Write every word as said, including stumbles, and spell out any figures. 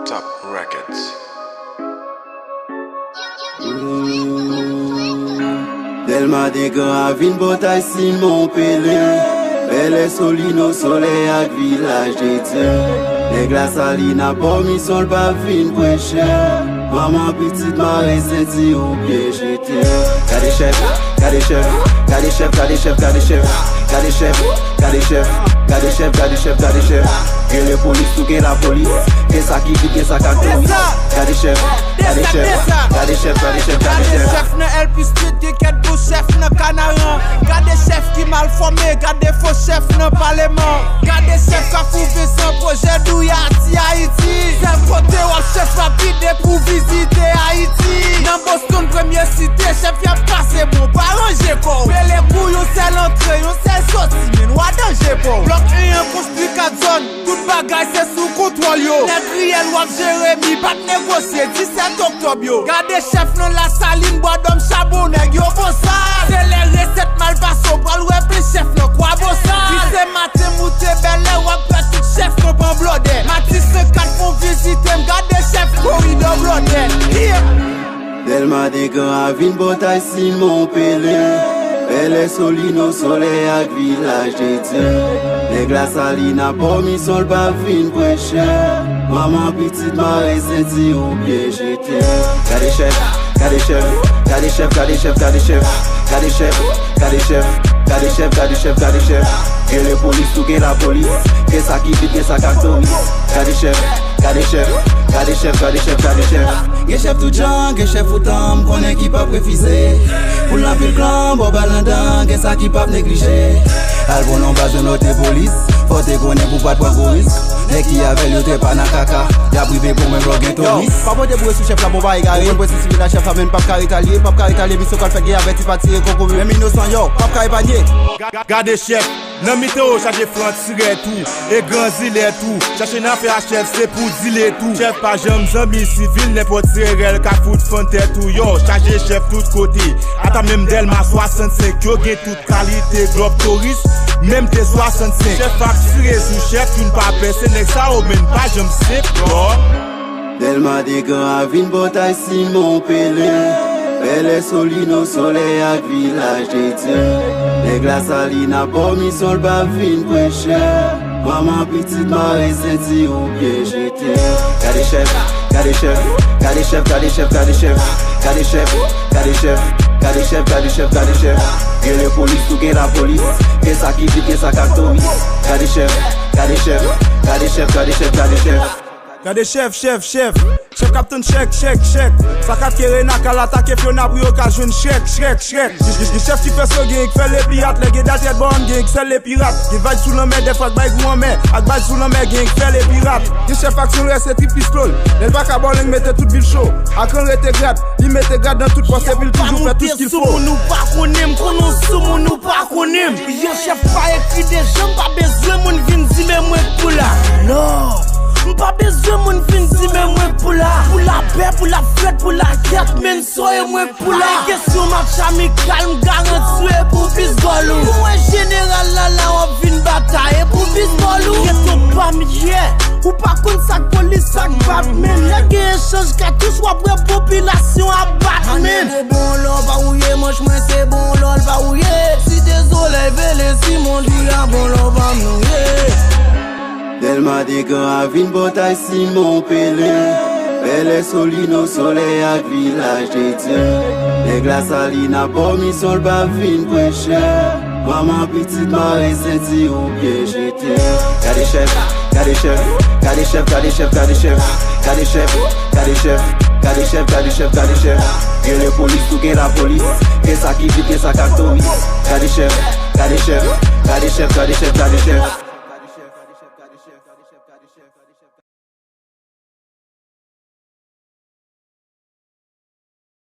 Top Records. Dèlma Degan, Ravin, Pòtay Simon, Pelen, Bèlè, Solino, Solèy ak Vilaj de Dye. Nèg Lasalin ap bò misyon, l pa vin preche. Manman pitit mare senti ou byen jete. Gade chèf, gade chèf, gade chèf, gade chèf, gade chèf, gade chèf, gade chèf, gade chèf, gade chèf, gade chèf. Gen lepolis ou gen lapolis, gen sa ki vit, gen sa k ak touris. Gade chèf, gade chèf, gade chèf, gade chèf, gade chèf. Gade chèf nan L P Street, gen kèk bon chèf nan Kanaran. Gade chèf ki mal fòme, gade fo chèf nan paleman. Gade chèf Kafou Vensan, pwojè Douyati Ayiti. Sèl kote w ap chèf rapid epi w vizite Ayiti. Nan Boston, premye site, chèf y ap pase bon, pa ranje kò w. Pele kou yon sèl antre, yon sèl soti, men w a danje pa w. Blòk en an konstwi kat zòn, tout bagay se sou kontwòl yo. Nèg riyèl w ap jere, mi pa t negosye, disèt oktòb yo. Gade chèf nan Lasalin, Bwadòm, Chabon, nèg yo bosal. Se lè resèt mal pase, w pral wè plis chèf nan Kwabosal. Pi se maten moute Bèlè, w ap wè tout chèf kanpe an blòdè. Matis senk kat fon vizite m, gade chèf koridò blòdè. Yeah! Dèlma Degan, Ravin, Pòtay Simon, Pelen, Bèlè, Solino, Solèy ak Vilaj de Dye. Nèg Lasalin ap bò misyon, l pa vin preche. Manman pitit mare senti ou byen jete. Gade chèf, gade chèf, gade chèf, gade chèf, gade chèf, gade chèf, gade chèf, gade chèf, gade chèf, gade chèf. Gen lepolis ou gen lapolis, gen sa ki vit, gen sa k ak touris. Gade chèf, gade chèf, gade chèf, gade chèf, gade chèf. Gen chèf tout jan, gen chèf ou tan, m konnen ki p ap refize. Pou l anpil klan, bò bal nan dan, gen sa ki p ap neglije. Al pran nan baz yon lòt lepolis, fò w te konnen pou w pa t pran gwo risk. Nèg ki avè l yo te pa nan kaka, y ap rive pou mwen blòk gen touris. Pa pote boure sou chèf la, bon pa egare. Ou konn prensip sivil a chèf la, men n p ap ka retalye, p ap ka retalye, misyon pral fèt, gen avèti pa tire koko, menm inosan yo, p ap ka epanye. Ga- Gade chèf, nan mitan yo chaje frantirè tou, e gran zilè tou. Chache n afè a chèf, se pou dile tou. Chèf pa janm zanmi sivil, nenpòt tirè rèl ka fout fann tèt ou. Yo, chaje chèf tout kote. Ata menm Dèlma swasannsenk, yo gen tout kalite glòb touris, menm T swasannsenk. Chèf ap tire sou chèf, youn pa pè, se nèg sa yo menm pa janm senp, bro. Dèlma Degan, Ravin, Pòtay Simon, Pelen, Bèlè, Solino, Solèy ak Vilaj de Dye. Nèg Lasalin ap bò misyon, l pa vin preche. Manman pitit mare senti ou byen jete. Gade chèf, gade chèf, gade chèf, gade chèf, gade chèf, gade chèf, gade chèf, gade chèf, gade chèf, gade chèf. Gen lepolis ou gen lapolis, gen sa ki vit, gen sa k ak touris. Gade chèf, gade chèf, gade chèf, gade chèf, gade chèf. Gade chèf, chèf, chèf. Chèf k ap tann chèk, chèk, chèk. Sa k ap kere nakal atake Fiona pou yo ka jwenn chèk, chèk, chèk. Gen, gen, gen chèf ki fè so, gen k fè lepirat. Lè gen dat rèd bò, gen k fè lepirat. Gen vag sou lanmè, dèfwa ak bay gou anmè. Ak bal sou lanmè, gen k fè lepirat. Gen chèf aksyon rèse trip pistol. Lè l pa ka bòl, li mete tout vil cho. Ak an rete grad, li mete grad nan tout pòs epi l toujou fè tout sa k il fo. Sou moun ou pa konnen, m konnen w sou moun ou pa konnen m. Yon chèf pa ekri deja, m pa bezwen moun vin di men mwen k pou la. Non, m pa bezwen moun vin di men mwen k pou la. Pou lapè, pou lafrèt, pou lakèt, men n soye mwen k pou la. Kesyon match amikal, m garanti w e pou pis gòl ou. Ou wè jeneral la la w ap vin batay e pou pis gòl ou. Geto pa m ye, ou pa konn sa k polis sa k bat men. Lè gen echanj katouch w ap wè popilasyon ap bat men. Ane de bon lò pa wouye, manch mwen se bon lò l pa wouye. Si te solèy vele si mond wi a bon lò pa m nou ye. Dèlma Degan, Ravin, Pòtay Simon, Pelen, Bèlè, Solino, Solèy ak Vilaj de Dye. Nèg Lasalin ap bò misyon, l pa vin preche. Manman pitit mare senti ou byen jete. Gade chèf, gade chèf, gade chèf, gade chèf, gade chèf, gade chèf, gade chèf, gade chèf, gade chèf, gade chèf. Gen lepolis ou gen lapolis, gen sa ki vit, gen sa k ak touris. Gade chèf, gade chèf, gade chèf, gade chèf, gade chèf.